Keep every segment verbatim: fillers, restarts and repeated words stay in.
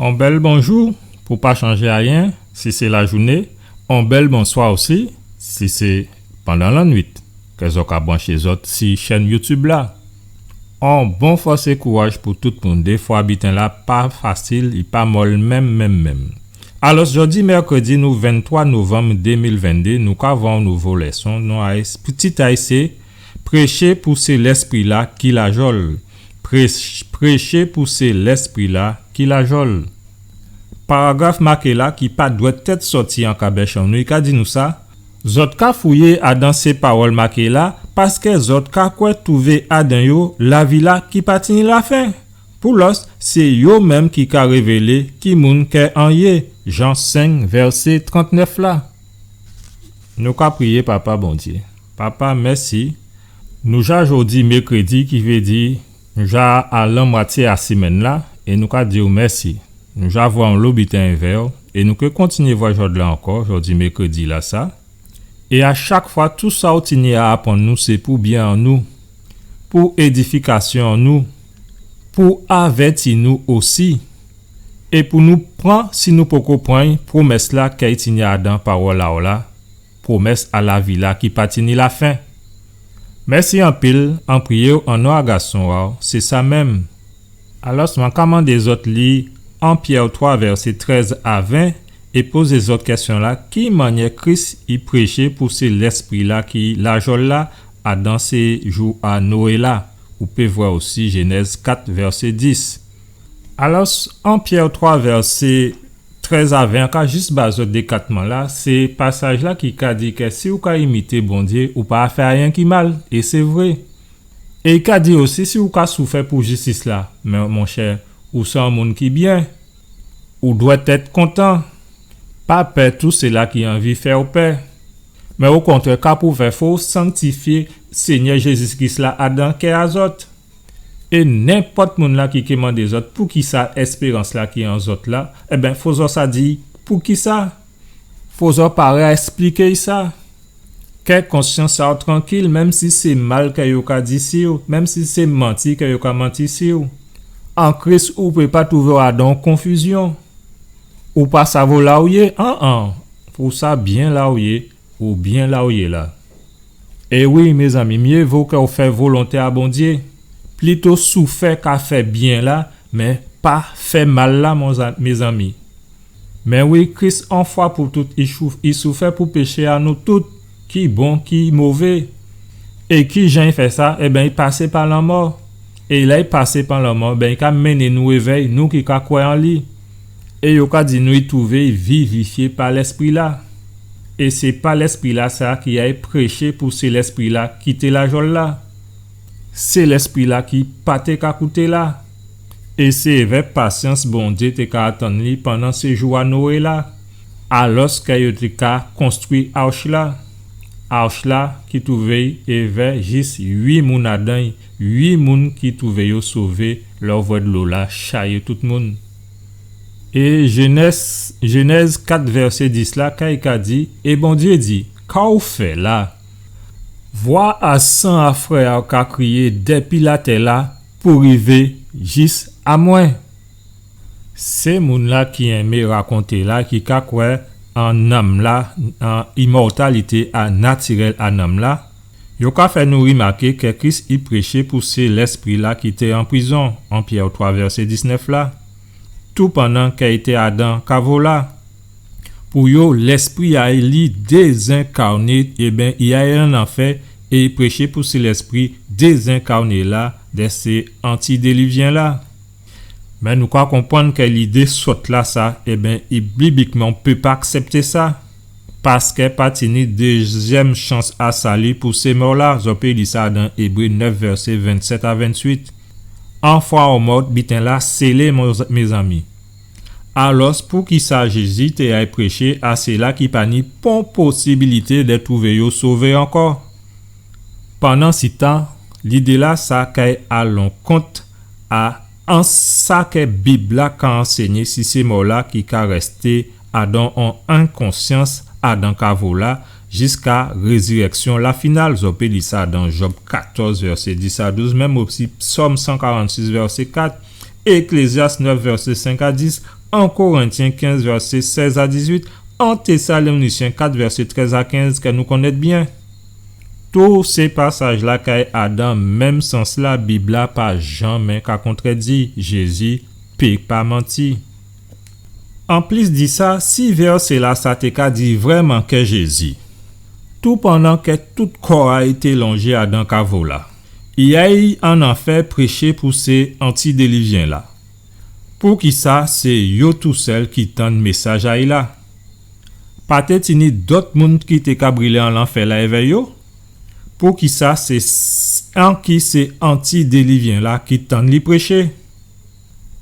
On bèl bonjou, pou pa chanjé ayen, si sé lajouné, on bèl bonswa osi, si sé pandan lannuit, kè zòt ka branché zòt si chèn YouTube la. On bon fòs é kouraj pou tout moun. Défwa biten-la pa fasil, i pa mòl menm, menm, menm. Alò, jòdi mèkrédi nou venntwa novanm dé mil venndé, nou ka vwè on nouvo lèson, non a-y, tit a-y sé Préché pou sé lèspri-la ki lajòl. Pré-, préché pou sé lèspri-la ki lajòl. Paragraf maké la ki pa dwèt tèt sòti an kabèch an nou, i ka di nou sa, zòt ka fouyé adan sé pawòl maké la, paskè zòt ka kwè twouvé adan yo lavi-la ki pa tini lafen. Poulòs, sé yo menm ki ka révélé ki moun kè an yé, Jan senk, vèsé trantnèf la. Nou ka priyé, Papa Bondyé. Papa, mèsi. Nou ja jòdi mèkrédi, ki vé di nou ja a lanmwatyé a simenn-la, é nou ka di-w mèsi. Nou ja vwè onlo biten èvè-w, é nou ké kontinyé vwè jòdla ankò, jòdi mèkrédi-lasa. É a chak fwa, tou sa ou tini a aprann nou, sé pou byen an nou, pou édifikasyon an nou, pou avèti nou osi, é pou nou pran, si nou poko pran, pwomès-la kè i tini adan pawòl a-w la, pwomès a lavi-la ki pa tini lafen. Mèsi anpil, an priyé-w an non a Gason a-w, sé sa menm. Alò, man ka mandé zòt li An Pyè twa, vèsé trèz a ven, é pozé zòt kèsyon-la, ki mannyè Kris i préché pou sé lèspri-la ki lajòl la, adan sé jou a Noé la? Ou pé vwè osi Jénèz kat, vèsé dis. Alò, An Pyè twa, vèsé trèz a ven, an ka jis ba zòt dékatman-la, sé pasaj-la ki ka di kè si ou ka imité Bondyé, ou pa fè ayen ki mal, é sé vré. É i ka di osi, si ou ka soufè pou jistis-la, mé monchè, ou sé on moun ki byen, ou dwèt èt kontan. Pa pè tout sila ki anvi fè-w pè. Mé okontrè, ka pou fè, fò ou sanktifyé Sényè Jézi Kris la adan kè a zòt. É nenpòt moun-la ki ké mandé zòt poukisa èspérans-la ki an zòt la, ében, fò zòt sa di poukisa. Fò zòt paré a èspliké sa. Kè konsyans a-w trankil, menm si sé mal kè yo ka di si-w, menm si sé manti kè yo ka manti si-w. An Kris, ou pé pa twouvé-w adan on konfizyon. Ou pa sav ola ou yé, an-an. Ou sa byen la ou yé, ou byen la ou yé la. É wi, mézanmi, myé vo kè ou fè volonté a Bondyé, plito soufè ka fè byen la, mé pa fè mal la, mon za-, mézanmi. Mé wi, Kris, on fwa pou tout, i chou-, i soufè pou péché a nou tout, ki bon, ki mové. É ki jan i fè sa? Ében, i pasé pa lanmò. É lè i pasé pa lanmò, ben, i ka mennen nou évè-y, nou ki ka kwè an li. É yo ka di nou i twouvé-y vivifyé pa Lèspri-la. É sé pa Lèspri-la sa ki ay préché pou sé lèspri-la ki té lajòl la. Sé lèspri-la ki pa té ka kouté la. É sé évè pasyans Bondyé té ka atann li pandan sé jou a Noé la, alòskè yo té ka konstwi arch-la. Arch-la ki twouvé-y évè jis uit moun adan-y, uit moun ki twouvé yo sové lè ou vwè dlo-la chayé tout moun. É Jénèz, Jénèz kat vèsé dis la, ka i ka di, é Bondyé di, ka ou fè la? Vwa a san a frè a-w ka kriyé dépi latè-la pou rivé jis a mwen. Sé moun-la ki enmé rakonté la, ki ka kwè an nanm-la, an imòtalité a natirèl a nanm-la, yo ka fè nou rimaké kè Kris i préché pou sé lèspri-la ki té an prizon, an Pyè twa vèsé diznèf la, tou pandan kè i té adan kavo-la. Pou yo, lèspri a-y li dézenkarné, ében, i ay an lanfè, é i préché pou sé lèspri dézenkarné la dè sé anti-délivyen la. Mé nou ka konprann kè lidé sòt la sa, ében, i biblikman, ou pé pa aksèpté sa. Paskè pa tini dézyèm chans a sali pou sé mò-la, zòt pé li sa dan Ébré nèf, vèsé vennsèt a venntuit. An fwa ou mò, biten-la sélé, mo-, mézanmi. Alòs, poukisa Jézi té ay préché a sila ki pa ni pon posibilité dè twouvé yo sové ankò? Pandan sitan, lidé-la sa kay a lankont a an sa kè Bib-la ka ansényé si sé mò-la ki ka rèsté adan on enkonsyans adan kavo-la jiska rézirèksyon-la final. Zòt pé li sa dan Jòb katòz, vèsé dis a douz, menm osi Sòm san karannsis, vèsé kat, Éklézyas nèf, vèsé senk a dis, An Korentyen kenz, vèsé sèz a dizuit, An Tésalonisyen kat, vèsé trèz a kenz, kè nou konnèt byen. Tout sé pasaj-la kay adan menm sans-la, Bib-la pa janmen ka kontrèdi, Jézi pé pa manti. Anplis di sa, si vèsé-lasa té ka di vrèman kè Jézi, toupandan kè tout kò a'y té lonjé adan kavo-la, i ay an anfè préché pou sé antidélivyen-la. Poukisa sé yo tousèl ki tann mésaj a'y la? Pa té tini dòt moun ki té ka brilé an lanfè-la èvè yo? Poukisa sé s-, anki sé antidélivyen-la ki tann li préché?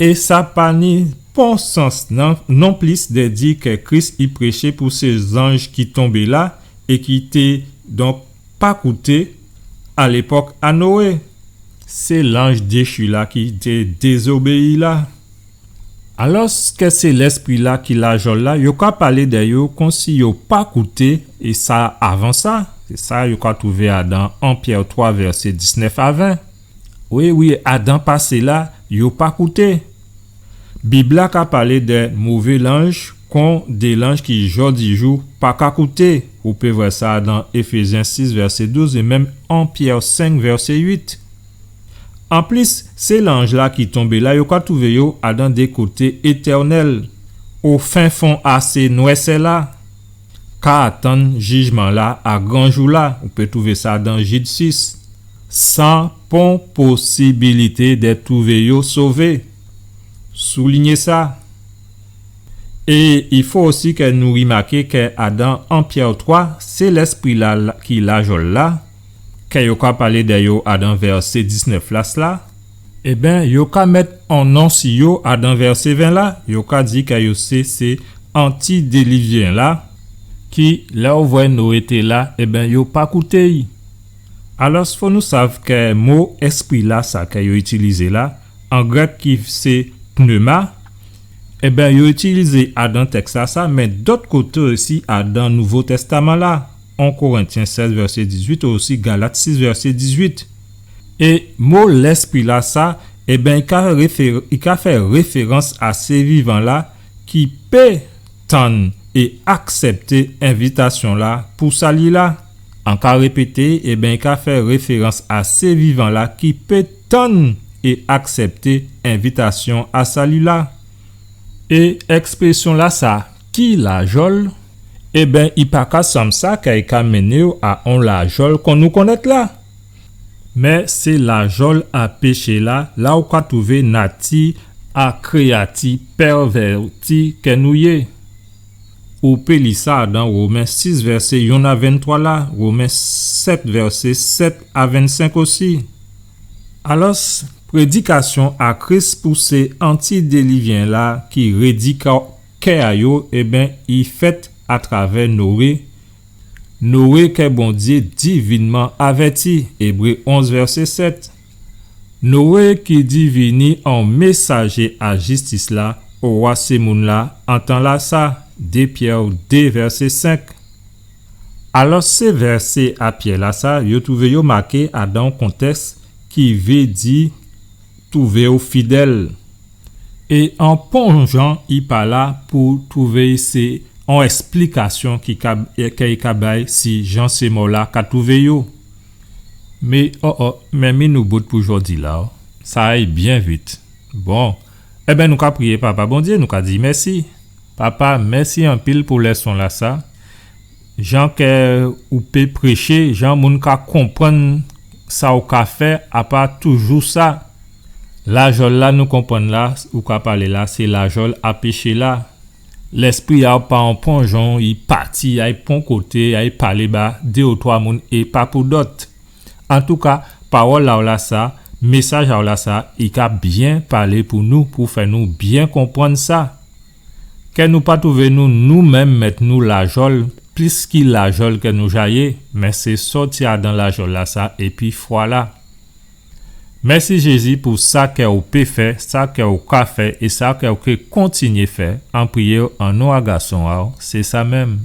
É sa pa ni pon sans non, nonplis dè di kè Kris i préché pou sé zanj ki tonbé la é ki té donk pa kouté a lépòk a Noé. Sé lanj déchi la ki té dézobéyi la. Alòskè sé lèspri la ki lajòl la, yo ka palé dè yo konsi yo pa kouté, é sa avan sa, sé sa yo ka twouvé adan An Pyè twa vèsé diznèf a ven. Wi, wi, adan pasé la, yo pa kouté. Bib la ka palé dè mové lanj kon dé lanj ki jòdijou pa ka kouté. Ou pé vwè sa adan Éfézyen sis vèsé douz é menm An Pyè senk vèsé uit. Anplis, sé lanj la ki tonbé la, yo ka twouvé yo adan dé koté étènèl, o fen fon a sé nwèsè la, ka atann jijman la a gran jou la, ou pé twouvé sa dan Jid sis, san pon posibilité dè twouvé yo sové. Soulinyé sa. É i fo osi kè nou rimaké kè adan An Pyè twa, sé lèspri la, la, ki lajòl la, kè yo ka palé dè yo adan vèsé diznèf la, sla, ében, yo ka mèt on non si yo adan vèsé ven la, yo ka di kè yo sé, sé antidélivyen la, ki, lè ou vwè Noé té la, ében, yo pa kouté'y. Alòs, fo nou sav kè mo èspri la, sa kè yo itilizé la, an grèk ki sé pneuma, ében, yo itilizé adan tèks la sa, mé dòt koté osi adan Nouvo Tèstaman la, An Korentyen sèz vèsé dizuit, osi Galat sis vèsé dizuit. É mo lèspri la sa, ében, i ka réfé-, i ka fè référans a sé vivan la ki pé tann é aksèpté envitasyon la pou sali la. An ka répété, ében, i ka fè référans a sé vivan la ki pé tann é aksèpté envitasyon a sali la. É èksprésyon la sa, ki lajòl, ében, i pa ka sanm sa kè i ka mennen'w a on lajòl kon nou konnèt la. Mé sé lajòl a péché la, la ou ka twouvé nati a kréyati pèvèti kè nou yé. Ou pé li sa dan Women sis vèsé yonn a venntwa la, Women sèt vèsé sèt a vennsenk osi. Alòs, prédikasyon a Kris pou sé antidélivyen la ki rédi kè a yo, ében, i fèt atravè Noé. Noé kè Bondyé divinman avèti, Ébré onz vèsé sèt. Noé ki divini on mésajé a jistis la, owa sé moun la, an tan la sa, dé Pyè dé vèsé senk. Alò, sé vèsé a Pyè la sa, yo twouvé yo maké adan on kontèks ki vé di twouvé'w fidèl. É an pon jan i pa la pou twouvé sé on èsplikasyon ki ka, kè i ka bay si jan sé mò la ka twouvé yo. Mé, o, o, mé mi nou bout pou jòdi la, o. Sa ay byen vit. Bon. Ében, nou ka priyé Papa Bondyé, nou ka di mèsi. Papa, mèsi anpil pou lèson la sa. Jan kè ou pé préché, jan moun ka konprann sa ou ka fè, a pa toujou sa. Lajòl la nou konprann la, ou ka palé la, sé lajòl a péché la. Lèspri a'w pa on pon jan, i pati, i ay pon koté, i ay palé ba dé ou twa moun é pa pou dòt. Antouka, pawòl a'w la sa, mésaj a'w la sa, i ka byen palé pou nou, pou fè nou byen konprann sa. Kè nou pa twouvé nou, nou menm mèt nou lajòl, plis ki lajòl kè nou ja yé, mé sé sòti adan lajòl la sa, épi fwa la. Mèsi Jézi pou sa kè ou pé fè, sa kè ou ka fè é sa kè ou ké kontinyé fè. An priyé'w an non a Gason a'w, sé sa menm.